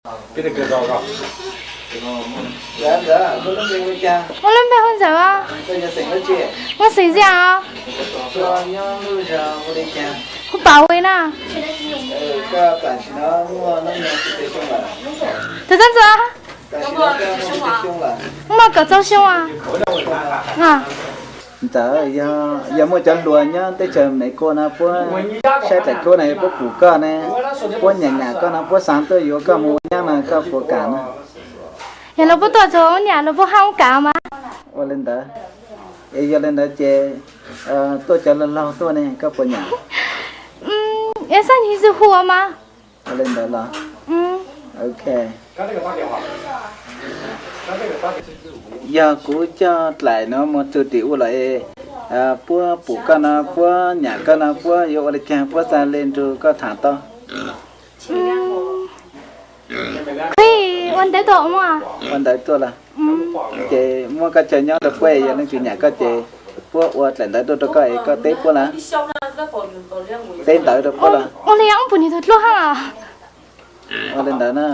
Muaj lub npe hu Ntxawm os. Muaj xeem Ziaj os. Hu Pam Vis na. Tus Txob Ntxuam, muaj kaum rau xyoo os. Ntxawm, yog muaj cov hluas nyob teb chaws Mes Kas no puab saib daim duab no puab pum koj ne, puab nyam nyam koj no puab xav tuaj yuav koj mus ua nyab no koj puas kam no? Yog lawv puab tuaj txug ua nyab lawv puab hab ua kam mas. Ua li ntawd, es yog li ntawd ces tuaj cov laug laug tuaj ne koj puas nyam? Es xav nyam zus hu mas. Ua li ntawd los, ok. Yog kuv coj dlaim no mus txug tim ub los es puab pum koj no puab nyam koj no puab yuav ua li caag puab xav le nrug koj tham tau? Ua ntawv tuaj los? Ces muab koj chaw nyob rau puab, yog leej twg nyam koj ces puab ua dlaim ntawv tuaj rau koj es koj teb puab lawm. Teb ntawv rau puab lawm. Ua li ub pum nwg tug dluab hab. Ua li ntawd na.